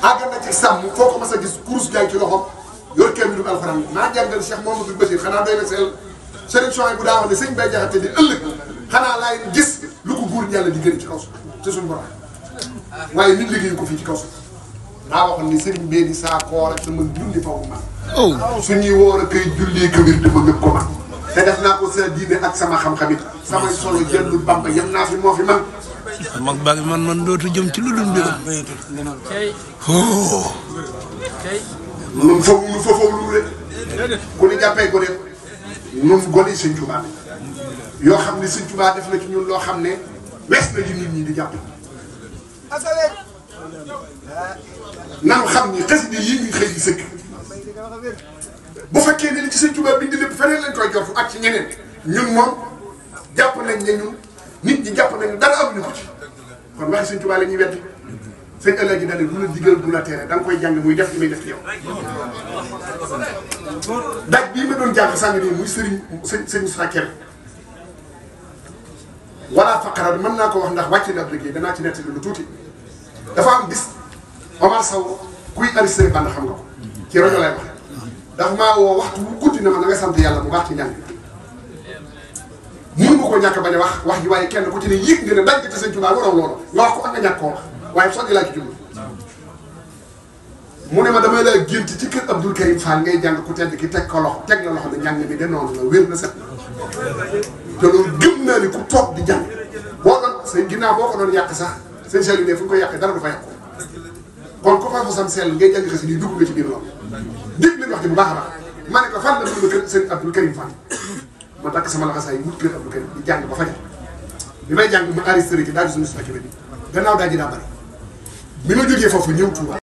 àgg na ci sàmm foo ko mas a gis kurus gaay ci loxoom yor kenn du alxuraan maa jàngal Cheikh Mamadou Bachir xanaa doy na seel sélection yi bu daa wax ne sëñ Bay Jaxate di ëllëg xanaa laay gis lu ko góor yàlla di gën ci kaw suuf ci suñu borom waaye nit liggéeyu ko fii ci kaw suuf daa waxoon ni sëriñ bee di saa koor ak sama julli faw man suñuy woor a koy jullee këbir di ma nëb ko man te def naa ko sa diine ak sama xam-xam it samay solo jëndul Bamba yem naa fi moo fi man mag baa ngi man dootu jëm ci lu dul mbiram nun foofu lu rek ku ni jàppee ko def nun gone Sëñ Tuubaa yoo xam ne Sëñ Tuubaa def na ci ñun loo xam ne wees na li nit ñi di jàpp nan xam ni xasida yi ñuy xëy di sëkk bu fekkee ne li ci Sëñ Tuubaa bind lépp feneen lañ koy jortu ak ci ñeneen ñun moom jàpp nañ ne ñun nit ñi jàpp nañ ne dara amuñu ko ci kon waxi Sëñ Tuubaa la ñuy weddi sëñ ëllëg ji daal du la digal du la tere da nga koy jàng muy def li muy def ci yow. daj bii ma doon jàng sànni nii muy sëñ Moussa Kébé wala faqara mën naa ko wax ndax wàcc na ab liggéey danaa ci nettali lu tuuti dafa am bis Omar Sow kuy enregistré band xam nga ko ci rajo lay wax dafa maa woo waxtu bu guddi na ma na nga sant yàlla bu baax ci njàng mënu ma ko ñàkk bañ a wax ji waaye kenn ku ci ne yëg nga ne daj ci Sëñ Tuubaa waroon loolu nga wax ko ak nga ñàkk koo wax waaye soññi laa ci jublu mu ne ma damay laa gént ci kër Abdoul Karim Fall ngay jàng ku tedd ki teg ko loxo teg la loxo ne njàng mi de noonu la wér na set te loolu gëm naa ni ku toog di jàng boo doon seen ginnaaw boo ko doon yàq sax seen sel ne fu ñu koy yàqee dara du fa yàqu kon ku fa fa sam sell ngay jàng xasi di dugg nga ci biir loolu dégg leen wax ji bu baax a baax ma ne ko fan la dugg kër seen Abdoul Karim Fall ma takk sama laxasaay wut kër Abdoul Karim di jàng ba fajar bi may jàng ma enregistré ci daal di suñu stakibé bi gannaaw daal ji daa bëri bi ma jógee foofu ñëw Touba